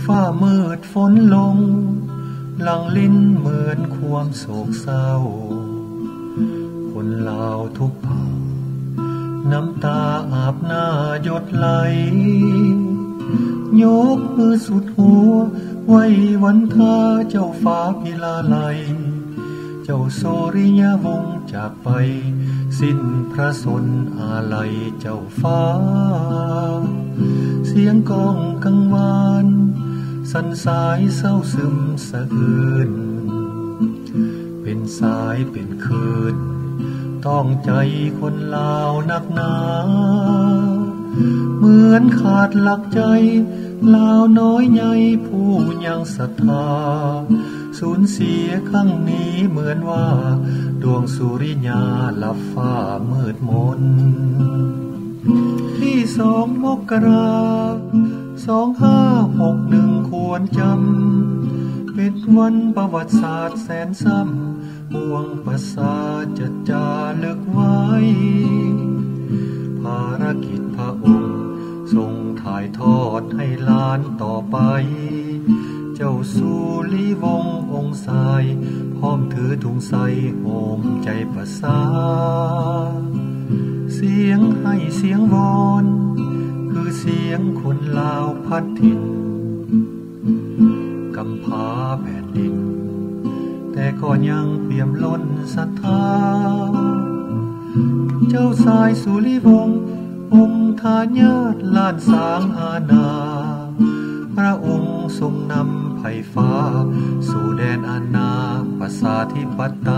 ຟ້າມືດຝົນລົງ ຫຼັ່ງລິນເໝືອນຄວາມໂສກເສົ້າ ຄົນລາວທຸກເຜົ່າ ນ້ຳຕາອາບໜ້າຢົດໄຫຼ ຍົກມືສຸດຫົວ ໄຫວ້ວັນທາເຈົ້າຟ້າພິລາໄລ ເຈົ້າສຸລິຍະວົງຈາກໄປ ສິ້ນພະຊົນອາໄລເຈົ້າຟ້າ ສຽງກ້ອງກັງວານ ສັນສາຍເສົ້າຊຶມສະອືນ ເປັນສາຍເປັນຄື້ນ ຕ້ອງໃຈຄົນລາວໜັກໜາ ເໝືອນຂາດຫຼັກໃຈ ລາວນ້ອຍໃຫຍ່ຜູ້ຍັງສັດທາ ສູນເສຍຄັ້ງນີ້ເໝືອນວ່າ ດວງສຸລິຍາລັບຟ້າມືດມົນ ທີສອງ ມົກກະລາ ສອງຫ້າຫົກໜຶ່ງ ຄວນຈຳ ເປັນວັນປະຫວັດສາດແສນຊ້ຳ ປວງປະສາດຈະຈາລຶກໄວ້ ພາລະກິດພະອົງ ສົ່ງຖ່າຍທອດໃຫ້ຫຼານຕໍ່ໄປ ເຈົ້າສຸລິວົງອົງຊາຍ ພ້ອມຖືທຸງໄຊ ໂຮມໃຈປະຊາ ສຽງໄຫ້ສຽງວອນ ຄືສຽງຄົນລາວພັດຖິ່ນ ກຳພາແຜ່ນດິນ ແຕ່ກໍຍັງປ່ຽມລົ້ນສັດທາ ເຈົ້າຊາຍສຸລິວົງ ອົງທາຍາດລ້ານຊ້າງອານາ ພະອົງຊົງນຳໄພຟ້າ ສູ່ແດນອານາປະຊາທິປະໄຕ.